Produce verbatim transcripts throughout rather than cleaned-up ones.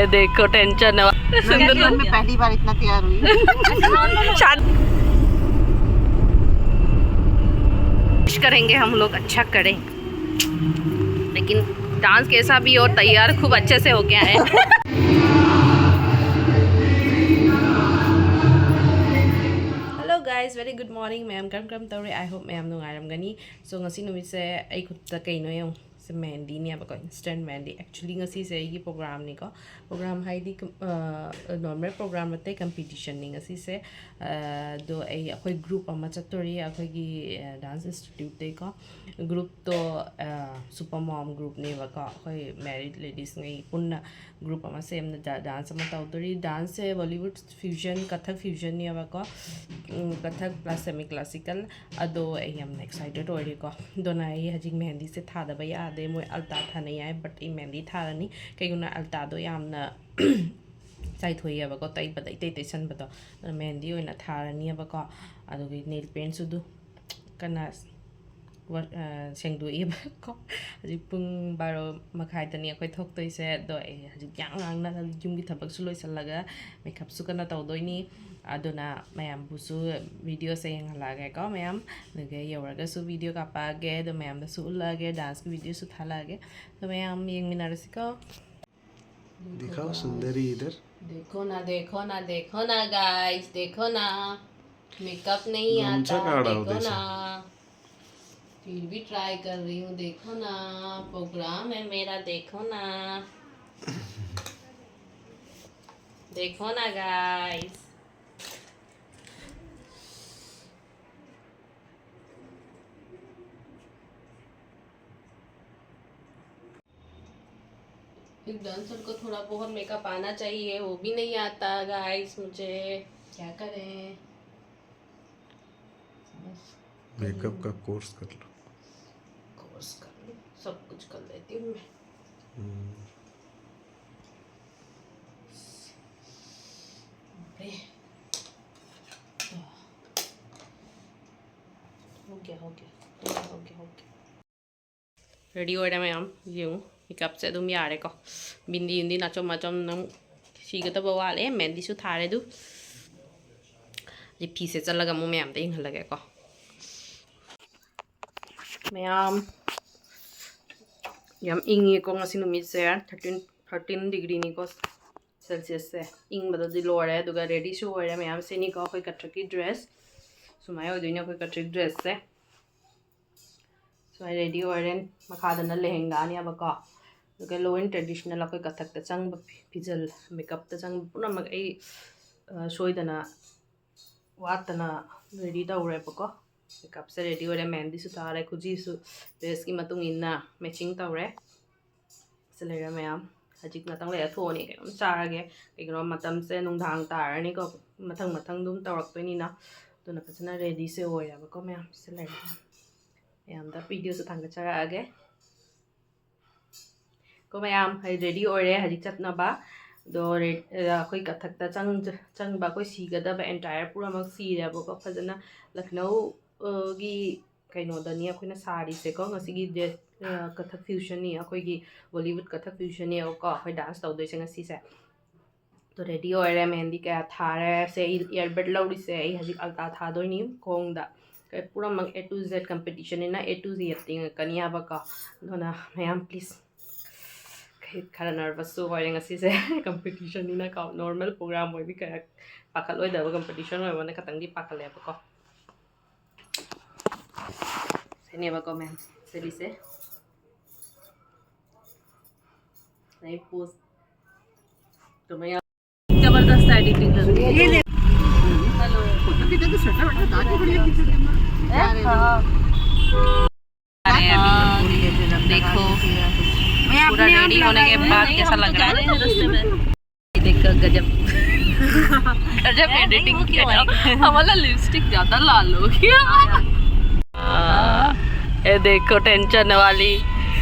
देखो, टेंशन है। मैं जीवन में पहली बार इतना तैयार हुई। शादी कोशिश करेंगे हम लोग, अच्छा करें, लेकिन डांस कैसा भी हो, तैयार खूब अच्छे से होके आए। Hello guys, very good morning. ꯃꯌꯥꯝ ꯀꯔꯝ ꯀꯔꯝ ꯇꯧꯔꯤ? I hope ꯃꯌꯥꯝ ꯅꯨꯡꯉꯥꯏꯔꯝꯒꯅꯤ꯫ So ꯉꯁꯤ ꯅꯨꯃꯤꯠꯁꯦ ꯑꯩ ꯈꯨꯠꯇ ꯀꯩꯅꯣ ꯌꯦꯡꯉꯨ꯫ ꯁꯤ ꯃꯦꯍꯦꯟꯗꯤꯅꯦꯕꯀꯣ, instant ꯃꯦꯍꯦꯟꯗꯤ꯫ Actually ꯉꯁꯤꯁꯦ ꯑꯩꯒꯤ ꯄ꯭ꯔꯣꯒ꯭ꯔꯥꯝꯅꯤꯀꯣ꯫ ꯄ꯭ꯔꯣꯒ꯭ꯔꯥꯝ ꯍꯥꯏꯗꯤ ꯀꯝ-, ꯑ, ꯅꯣꯔꯃꯦꯜ ꯄ꯭ꯔꯣꯒ꯭ꯔꯥꯝ ꯅꯠꯇꯦ, ꯀꯝꯄꯤꯇꯤꯁꯟꯅꯤ ꯉꯁꯤꯁꯦ꯫ ꯑ, ꯑꯗꯣ ꯑꯩ, ꯑꯩꯈꯣꯏ ꯒ꯭ꯔꯨꯞ ꯑꯃ ꯆꯠꯇꯣꯔꯤ, ꯑꯩꯈꯣꯏꯒꯤ, ꯑ, ꯗꯥꯟꯁ ꯏꯟꯁꯇꯤꯇ꯭ꯌꯨꯠꯇꯩꯀꯣ꯫ ꯒ꯭ꯔꯨꯞꯇꯣ, ꯑ, ꯁꯨꯄꯔ ꯃꯣꯝ ꯒ꯭ꯔꯨꯞꯅꯦꯕꯀꯣ꯫ ꯑꯩꯈꯣꯏ ꯃꯦꯔꯤꯠ ꯂꯦꯗꯤꯁꯉꯩ ꯄꯨꯟꯅ ꯒ꯭ꯔꯨꯞ ꯑꯃ ꯁꯦꯝꯅ ꯗꯥ-, ꯗꯥꯟꯁ ꯑꯃ ꯇꯧꯗꯣꯔꯤ꯫ ꯗꯥꯟꯁꯁꯦ ꯕꯣꯂꯤꯋꯨꯗ ꯐ꯭ꯌꯨꯖꯟ, ꯀꯊꯛ ꯐ꯭ꯌꯨꯖꯟꯅꯦꯕꯀꯣ꯫ ꯎꯝ, ꯀꯊꯛ ꯄ꯭ꯂꯁ ꯁꯦꯃꯤ ꯀ꯭ꯂꯥꯁꯤꯀꯦꯜ꯫ ꯑꯗꯣ ꯑꯩ ꯌꯥꯝꯅ ꯑꯦꯛꯁꯥꯏꯇꯦꯠ ꯑꯣꯏꯔꯦꯀꯣ꯫ ꯑꯗꯨꯅ ꯑꯩ ꯍꯧꯖꯤꯛ ꯃꯦꯍꯦꯟꯗꯤꯁꯦ ꯊꯥꯗꯕ ꯌꯥꯗꯦ꯫ ꯃꯣꯏ ꯑꯜꯇꯥ ꯊꯥꯅꯩ ꯍꯥꯏ, but ꯑꯩ ꯃꯦꯍꯦꯟꯗꯤ ꯊꯥꯔꯅꯤ꯫ ꯀꯩꯒꯤꯅꯣ, ꯑꯜꯇꯥꯗꯣ ꯌꯥꯝꯅ ꯆꯥꯏꯊꯣꯛꯏꯑꯕꯀꯣ, ꯇꯩꯕꯗ ꯏꯇꯩ ꯇꯩꯁꯟꯕꯗꯣ꯫ ꯑꯗꯨꯅ ꯃꯦꯍꯦꯟꯗꯤ ꯑꯣꯏꯅ ꯊꯥꯔꯅꯤꯕꯀꯣ꯫ ꯑꯗꯨꯒꯤ ꯅꯦꯜ ꯄꯦꯟꯁꯨ ꯑꯗꯨ ꯀꯟꯅ ꯋꯥ-, ꯑ, ꯁꯦꯡꯗꯣꯛꯏꯕꯀꯣ꯫ ꯍꯧꯖꯤꯛ ꯄꯨꯡ ꯕꯥꯔꯣ ꯃꯈꯥꯏꯗꯅꯤ ꯑꯩꯈꯣꯏ ꯊꯣꯛꯇꯣꯏꯁꯦ꯫ ꯑꯗꯣ ꯑꯩ ꯍꯧꯖꯤꯛ ꯌꯥꯝ ꯉꯥꯡꯅ ꯌꯨꯝꯒꯤ ꯊꯕꯛꯁꯨ ꯂꯣꯏꯁꯤꯜꯂꯒ ꯃꯦꯀꯞꯁꯨ ꯀꯟꯅ ꯇꯧꯗꯣꯏꯅꯤ꯫ ꯑꯗꯨꯅ ꯃꯌꯥꯝꯕꯨꯁꯨ ꯚꯤꯗꯤꯑꯣꯁꯦ ꯌꯦꯡꯍꯜꯂꯛꯑꯒꯦꯀꯣ ꯃꯌꯥꯝ꯫ ꯑꯗꯨꯒ ꯌꯧꯔꯒꯁꯨ ꯚꯤꯗꯤꯑꯣ ꯀꯥꯞꯄꯛꯑꯒꯦ꯫ ꯑꯗꯣ ꯃꯌꯥꯝꯗꯁꯨ ꯎꯠꯂꯛꯑꯒꯦ, ꯗꯥꯟꯁꯀꯤ ꯚꯤꯗꯤꯑꯣꯁꯨ ꯊꯥꯂꯛꯑꯒꯦ꯫ ꯑꯗꯣ ꯃꯌꯥꯝ ꯌꯦꯡꯃꯤꯟꯅꯔꯁꯤꯀꯣ꯫ दिखाओ सुंदरी इधर। देखो ना, देखो ना, देखो ना गाइस, देखो ना, मेकअप नहीं आता, देखो ना। फिर भी ट्राई कर रही हूँ, देखो ना, प्रोग्राम है मेरा, देखो ना। देखो ना गाइस। एक डांसर को थोड़ा बहुत मेकअप आना चाहिए, वो भी नहीं आता गाइस मुझे, क्या करें? बस मेकअप का कोर्स कर लो। कोर्स कर लो, सब कुछ कर लेती हूँ मैं। हम्म। अरे, हो गया, हो गया, हो गया, हो गया। रेडी हो रहा है मैम, ये हूँ। ꯃꯦꯀꯞꯁꯦ ꯑꯗꯨꯝ ꯌꯥꯔꯦꯀꯣ꯫ ꯕꯤꯟꯗꯤ ꯕꯤꯟꯗꯤ ꯅꯥꯆꯣꯝ ꯅꯥꯆꯣꯝ ꯅꯪ ꯁꯤꯒꯗꯕ ꯋꯥꯠꯂꯦ꯫ ꯃꯦꯍꯦꯟꯗꯤꯁꯨ ꯊꯥꯔꯦ ꯑꯗꯨ꯫ ꯍꯧꯖꯤꯛ ꯐꯤꯁꯦ ꯆꯠꯂꯒ ꯑꯃꯨꯛ ꯃꯌꯥꯝꯗ ꯌꯦꯡꯍꯜꯂꯒꯦꯀꯣ꯫ ꯃꯌꯥꯝ ꯌꯥꯝ ꯏꯪꯉꯦꯀꯣ ꯉꯁꯤ ꯅꯨꯃꯤꯠꯁꯦ꯫ Thirteen, thirteen degreeꯅꯤꯀꯣ Celsiusꯁꯦ꯫ ꯏꯪꯕꯗꯗꯤ ꯂꯣꯏꯔꯦ꯫ ꯑꯗꯨꯒ readyꯁꯨ ꯑꯣꯏꯔꯦ ꯃꯌꯥꯝ꯫ ꯁꯤꯅꯤꯀꯣ ꯑꯩꯈꯣꯏ ꯀꯊꯛꯀꯤ dress꯫ ꯁꯨꯃꯥꯏꯅ ꯑꯣꯏꯗꯣꯏꯅꯦ ꯑꯩꯈꯣꯏ ꯀꯊꯛ dressꯁꯦ꯫ ꯁꯨꯃꯥꯏꯅ ready ꯑꯣꯏꯔꯦ꯫ ꯃꯈꯥꯗꯅ ꯂꯦꯍꯦꯡꯒꯥꯅꯦꯕꯀꯣ꯫ ꯑꯗꯨꯒ ꯂꯣꯏꯅ traditional ꯑꯩꯈꯣꯏ ꯀꯊꯛꯇ ꯆꯪꯕ ꯐꯤ-, ꯐꯤꯖꯜ, makeupꯇ ꯆꯪꯕ ꯄꯨꯝꯅꯃꯛ ꯑꯩ, ꯑ, ꯁꯣꯏꯗꯅ ꯋꯥꯠꯇꯅ ready ꯇꯧꯔꯦꯕꯀꯣ꯫ Makeupꯁꯦ ready ꯑꯣꯏꯔꯦ, ꯃꯦꯍꯦꯟꯗꯤꯁꯨ ꯊꯥꯔꯦ, ꯈꯨꯖꯤꯁꯨ dressꯀꯤ ꯃꯇꯨꯡ ꯏꯟꯅ matching ꯇꯧꯔꯦ꯫ ꯁꯤ ꯂꯩꯔꯦ ꯃꯌꯥꯝ꯫ ꯍꯧꯖꯤꯛ ꯉꯥꯛꯇꯪ ꯂꯩꯔ ꯊꯣꯛꯑꯅꯤ, ꯀꯩꯅꯣꯝ ꯆꯥꯔꯒꯦ꯫ ꯀꯩꯒꯤꯅꯣ ꯃꯇꯝꯁꯦ ꯅꯨꯡꯗꯥꯡ ꯇꯥꯔꯅꯤꯀꯣ, ꯃꯊꯪ ꯃꯊꯪ ꯑꯗꯨꯝ ꯇꯧꯔꯛꯇꯣꯏꯅꯤꯅ꯫ ꯑꯗꯨꯅ ꯐꯖꯅ readyꯁꯦ ꯑꯣꯏꯔꯦꯕꯀꯣ ꯃꯌꯥꯝ꯫ ꯁꯤ ꯂꯩꯔꯦ꯫ ꯃꯌꯥꯝꯗ videoꯁꯨ ꯊꯥꯡꯒꯠꯆꯔꯛꯑꯒꯦ꯫ ꯀꯣ ꯃꯌꯥꯝ, ꯑꯩ ready ꯑꯣꯏꯔꯦ ꯍꯧꯖꯤꯛ ꯆꯠꯅꯕ꯫ ꯑꯗꯣ ꯔꯦ-, ꯑ, ꯑꯩꯈꯣꯏ ꯀꯊꯛꯇ ꯆꯪ-, ꯆꯪꯕ ꯑꯩꯈꯣꯏ ꯁꯤꯒꯗꯕ entire ꯄꯨꯝꯅꯃꯛ ꯁꯤꯔꯦꯕꯀꯣ꯫ ꯐꯖꯅ ꯂꯈꯅꯧ, ꯑ, ꯒꯤ ꯀꯩꯅꯣꯗꯅꯤ ꯑꯩꯈꯣꯏꯅ ꯁꯥꯔꯤꯁꯦꯀꯣ꯫ ꯉꯁꯤꯒꯤ dress, ꯑ, ꯀꯊꯛ fusionꯅꯤ, ꯑꯩꯈꯣꯏꯒꯤ Bollywood ꯀꯊꯛ fusionꯅꯦꯕꯀꯣ ꯑꯩꯈꯣꯏ dance ꯇꯧꯗꯣꯏꯁꯦ ꯉꯁꯤꯁꯦ꯫ ꯑꯗꯣ ready ꯑꯣꯏꯔꯦ, ꯃꯦꯍꯦꯟꯗꯤ ꯀꯌꯥ ꯊꯥꯔꯦ꯫ ꯁꯦ ꯑꯩ earbud ꯂꯧꯔꯤꯁꯦ, ꯑꯩ ꯍꯧꯖꯤꯛ ꯑꯜꯇꯥ ꯊꯥꯗꯣꯏꯅꯤ ꯈꯣꯡꯗ꯫ ꯀꯩ ꯄꯨꯝꯅꯃꯛ A to Z competitionꯅꯤꯅ A to Z ꯌꯦꯡꯉꯛꯀꯅꯤ ꯍꯥꯏꯕꯀꯣ꯫ ꯑꯗꯨꯅ ꯃꯌꯥꯝ please ꯈꯔ nervousꯁꯨ ꯑꯣꯏꯔꯦ ꯉꯁꯤꯁꯦ꯫ Competitionꯅꯤꯅꯀꯣ, normal program ꯑꯣꯏꯕꯤ ꯀꯌꯥ ꯄꯥꯈꯠꯂꯣꯏꯗꯕ competition ꯑꯣꯏꯕꯅ ꯈꯇꯪꯗꯤ ꯄꯥꯈꯠꯂꯦꯕꯀꯣ꯫ ꯁꯤꯅꯦꯕꯀꯣ ꯃꯌꯥꯝ ꯁꯦꯠꯂꯤꯁꯦ꯫ ꯑꯩ pose ꯀꯃꯥꯏꯅ जबरदस्त editing कर दी है। ये ले। हेलो। अभी तो स्वेटर वटर डाल के बढ़िया खींच लेना। हैं? हाँ। अरे, अभी तो भूल गए थे, रंग देखो, लगा के किया कुछ। मैं पूरा अपने आप ready होने के लगाई हूँ। बाद नहीं, कैसा हम लग तो रहा जा है? रहे हैं रास्ते में। देखो, गजब। गजब नहीं, editing वो क्यों किया। आएगा? हमारा lipstick ज्यादा लाल हो गया। हाँ। ये देखो, tension वाली,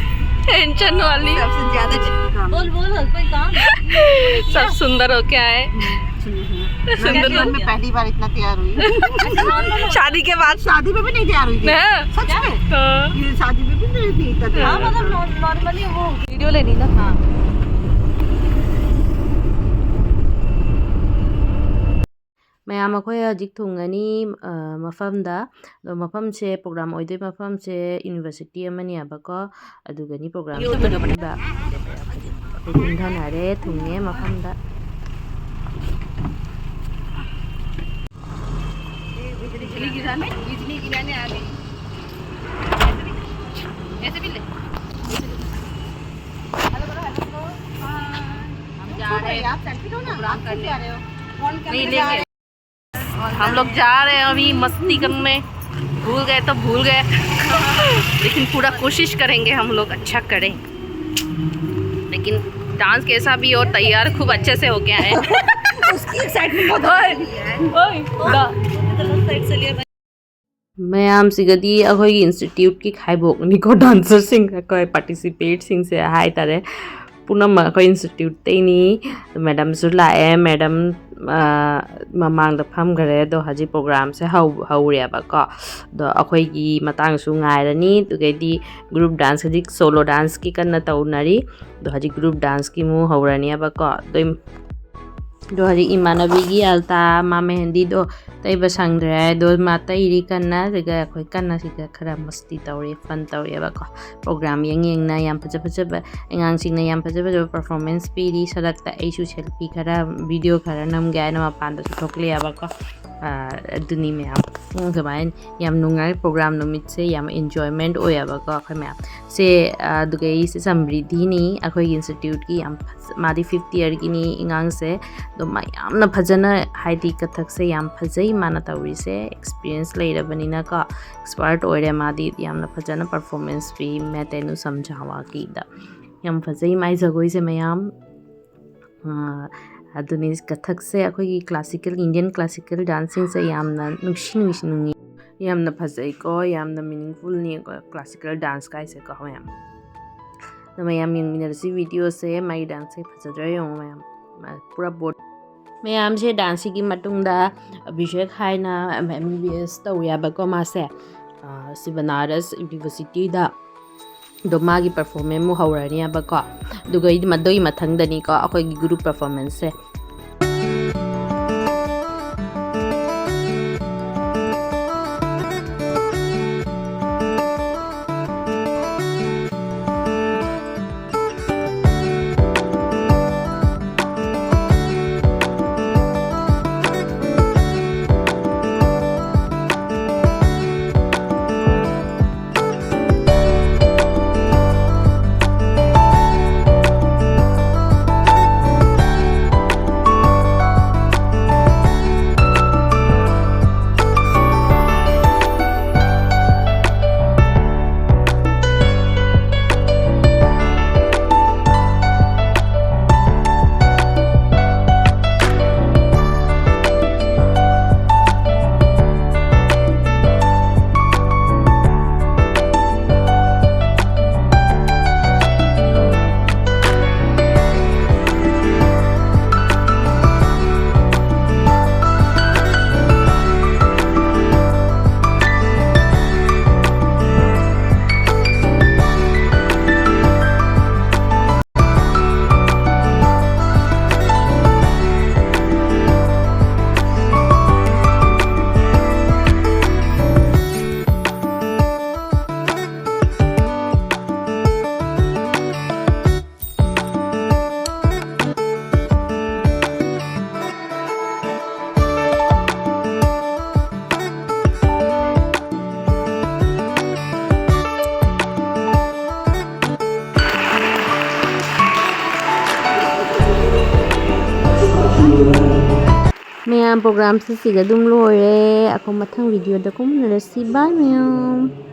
tension वाली। सबसे ज्यादा चिपका। बोल, बोल, कोई काम है? सब सुंदर हो क्या है? सुंदर। मैं जीवन में पहली बार इतना तैयार हुई। शादी के बाद? शादी में भी नहीं तैयार हुई थी। हाँ। सच में? हाँ। ये शादी में भी नहीं थी इतना तैयार। हाँ, मतलब, नॉर-, normally वो video ꯂꯩꯅꯤꯅ꯫ ꯃꯌꯥꯝ, ꯑꯩꯈꯣꯏ ꯍꯧꯖꯤꯛ ꯊꯨꯡꯉꯅꯤ, ꯑ, ꯃꯐꯝꯗ꯫ ꯑꯗꯣ ꯃꯐꯝꯁꯦ, program ꯑꯣꯏꯗꯣꯏ ꯃꯐꯝꯁꯦ university ꯑꯃꯅꯦꯕꯀꯣ꯫ ꯑꯗꯨꯒꯅꯤ program ꯌꯣ, ꯌꯣ, ꯌꯣ, ꯌꯣ꯫ ꯑꯩꯈꯣꯏ ꯀꯨꯝꯊꯅꯔꯦ, ꯊꯨꯡꯉꯦ ꯃꯐꯝꯗ꯫ बिजली गिराने, बिजली गिराने आ गई। ऐसे भी ले। हेलो करो, हेलो करो। हाय। हम जा रहे हैं। आप सेल्फी लो ना, आप क्यों जा रहे हो? फोन करने जा रहे हो। हम लोग जा रहे हैं अभी मस्ती करने। भूल गए तो भूल गए, लेकिन पूरा कोशिश करेंगे हम लोग अच्छा करें। लेकिन डांस कैसा भी हो, तैयार खूब अच्छे से होके आए। उसकी एक्साइटमेंट बहुत ओए, ओए, दा। ꯃꯌꯥꯝꯁꯤꯒꯗꯤ ꯑꯩꯈꯣꯏꯒꯤ institute ꯀꯤ ꯈꯥꯏꯕꯣꯛꯅꯤꯀꯣ, dancer ꯁꯤꯡ, ꯑꯩꯈꯣꯏ participate ꯁꯤꯡꯁꯦ ꯍꯥꯏꯇꯥꯔꯦ꯫ ꯄꯨꯝꯅꯃꯛ ꯑꯩꯈꯣꯏ institute ꯇꯩꯅꯤ꯫ Madam ꯁꯨ ꯂꯥꯛꯑꯦ, madam, ꯑ, ꯃꯃꯥꯡꯗ ꯐꯝꯈ꯭ꯔꯦ꯫ ꯑꯗꯣ ꯍꯧꯖꯤꯛ program ꯁꯦ ꯍꯧ-, ꯍꯧꯔꯦꯕꯀꯣ꯫ ꯑꯗꯣ ꯑꯩꯈꯣꯏꯒꯤ ꯃꯇꯥꯡꯁꯨ ꯉꯥꯏꯔꯅꯤ꯫ ꯑꯗꯨꯒꯩꯗꯤ group dance, ꯍꯧꯖꯤꯛ solo dance ꯀꯤ ꯀꯟꯅ ꯇꯧꯅꯔꯤ꯫ ꯑꯗꯣ ꯍꯧꯖꯤꯛ group dance ꯀꯤ ꯑꯃꯨꯛ ꯍꯧꯔꯅꯦꯕꯀꯣ꯫ ꯑꯗꯣ ꯏꯝ-, ꯑꯗꯣ ꯍꯧꯖꯤꯛ ꯏꯃꯥꯟꯅꯕꯤꯒꯤ ꯑꯜꯇꯥ, ꯃꯥ ꯃꯦꯍꯦꯟꯗꯤꯗꯣ ꯇꯩꯕ ꯁꯪꯗ꯭ꯔꯦ꯫ ꯑꯗꯣ ꯃꯥ ꯇꯩꯔꯤ ꯀꯟꯅ꯫ ꯑꯗꯨꯒ ꯑꯩꯈꯣꯏ ꯀꯟꯅ ꯁꯤꯗ ꯈꯔ ꯃꯁꯇꯤ ꯇꯧꯔꯤ, fun ꯇꯧꯔꯤꯑꯕꯀꯣ꯫ Program ꯌꯦꯡ ꯌꯦꯡꯅ ꯌꯥꯝ ꯐꯖ ꯐꯖꯕ, ꯑꯉꯥꯡꯁꯤꯡꯅ ꯌꯥꯝ ꯐꯖ ꯐꯖꯕ performance ꯄꯤꯔꯤ꯫ ꯁꯔꯛꯇ ꯑꯩꯁꯨ selfie ꯈꯔ, video ꯈꯔ ꯅꯝꯒꯦ ꯍꯥꯏꯅ ꯃꯄꯥꯟꯗꯁꯨ ꯊꯣꯛꯂꯛꯑꯦꯕꯀꯣ꯫ ꯑ, ꯑꯗꯨꯅꯤ ꯃꯌꯥꯝ꯫ ꯎꯝ, ꯑꯗꯨꯃꯥꯏꯅ ꯌꯥꯝ ꯅꯨꯡꯉꯥꯏ꯫ Program ꯅꯨꯃꯤꯠꯁꯦ ꯌꯥꯝ enjoyment ꯑꯣꯏꯌꯦꯕꯀꯣ ꯑꯩꯈꯣꯏ ꯃꯌꯥꯝ꯫ ꯁꯦ, ꯑ, ꯑꯗꯨꯒ ꯑꯩꯁꯦ ꯁꯝꯔꯤꯙꯤꯅꯤ, ꯑꯩꯈꯣꯏꯒꯤ institute ꯀꯤ ꯌꯥꯝ ꯐꯖ-, ꯃꯥꯗꯤ fifth year ꯒꯤꯅꯤ ꯑꯉꯥꯡꯁꯦ꯫ ꯑꯗꯣ ꯃꯥ ꯌꯥꯝꯅ ꯐꯖꯅ, ꯍꯥꯏꯗꯤ ꯀꯊꯛꯁꯦ ꯌꯥꯝ ꯐꯖꯩ ꯃꯥꯅ ꯇꯧꯔꯤꯁꯦ, experience ꯂꯩꯔꯕꯅꯤꯅꯀꯣ, expert ꯑꯣꯏꯔꯦ ꯃꯥꯗꯤ꯫ ꯌꯥꯝꯅ ꯐꯖꯅ performance ꯄꯤ ꯃꯦꯇꯦꯅꯨ ꯁꯝꯖꯥꯋꯥꯒꯤꯗ꯫ ꯌꯥꯝ ꯐꯖꯩ ꯃꯥꯏ ꯖꯒꯣꯏꯁꯦ ꯃꯌꯥꯝ꯫ ꯑ, ꯑꯗꯨꯅꯤ ꯀꯊꯛꯁꯦ, ꯑꯩꯈꯣꯏꯒꯤ classical, Indian classical dance ꯁꯤꯡꯁꯦ ꯌꯥꯝꯅ ꯅꯨꯡꯁꯤ ꯅꯨꯡꯁꯤ ꯅꯨꯡꯉꯤ-, ꯌꯥꯝꯅ ꯐꯖꯩꯀꯣ, ꯌꯥꯝꯅ meaningful ꯅꯤ classical dance ꯀꯥꯏꯁꯦꯀꯣ ꯃꯌꯥꯝ꯫ ꯑꯗꯣ ꯃꯌꯥꯝ ꯌꯦꯡꯃꯤꯟꯅꯔꯁꯤ video ꯁꯦ, ꯃꯥꯒꯤ dance ꯁꯦ ꯐꯖꯗ꯭ꯔꯥ ꯌꯦꯡꯉꯣ ꯃꯌꯥꯝ꯫ ꯃ-, ꯄꯨꯔꯥ board꯫ ꯃꯌꯥꯝꯁꯦ dance ꯁꯤꯒꯤ ꯃꯇꯨꯡꯗ ꯑꯚꯤꯁꯦꯛ ꯍꯥꯏꯅ M B B S ꯇꯧꯋꯦꯕꯀꯣ ꯃꯥꯁꯦ꯫ ꯑ, ꯁꯤ ꯕꯅꯥꯔꯁ University ꯗ꯫ ꯑꯗꯣ ꯃꯥꯒꯤ performance ꯑꯃꯨꯛ ꯍꯧꯔꯅꯦꯕꯀꯣ꯫ ꯑꯗꯨꯒ ꯑꯩꯗꯤ ꯃꯗꯨꯒꯤ ꯃꯊꯪꯗꯅꯤꯀꯣ ꯑꯩꯈꯣꯏꯒꯤ group performanceꯁꯦ꯫ ꯃꯌꯥꯝ, programꯁꯤ ꯁꯤꯗ ꯑꯗꯨꯝ ꯂꯣꯏꯔꯦ꯫ ꯑꯩꯈꯣꯏ ꯃꯊꯪ videoꯗ ꯀꯨꯝꯅꯔꯁꯤ꯫ Bye ꯃꯌꯥꯝ꯫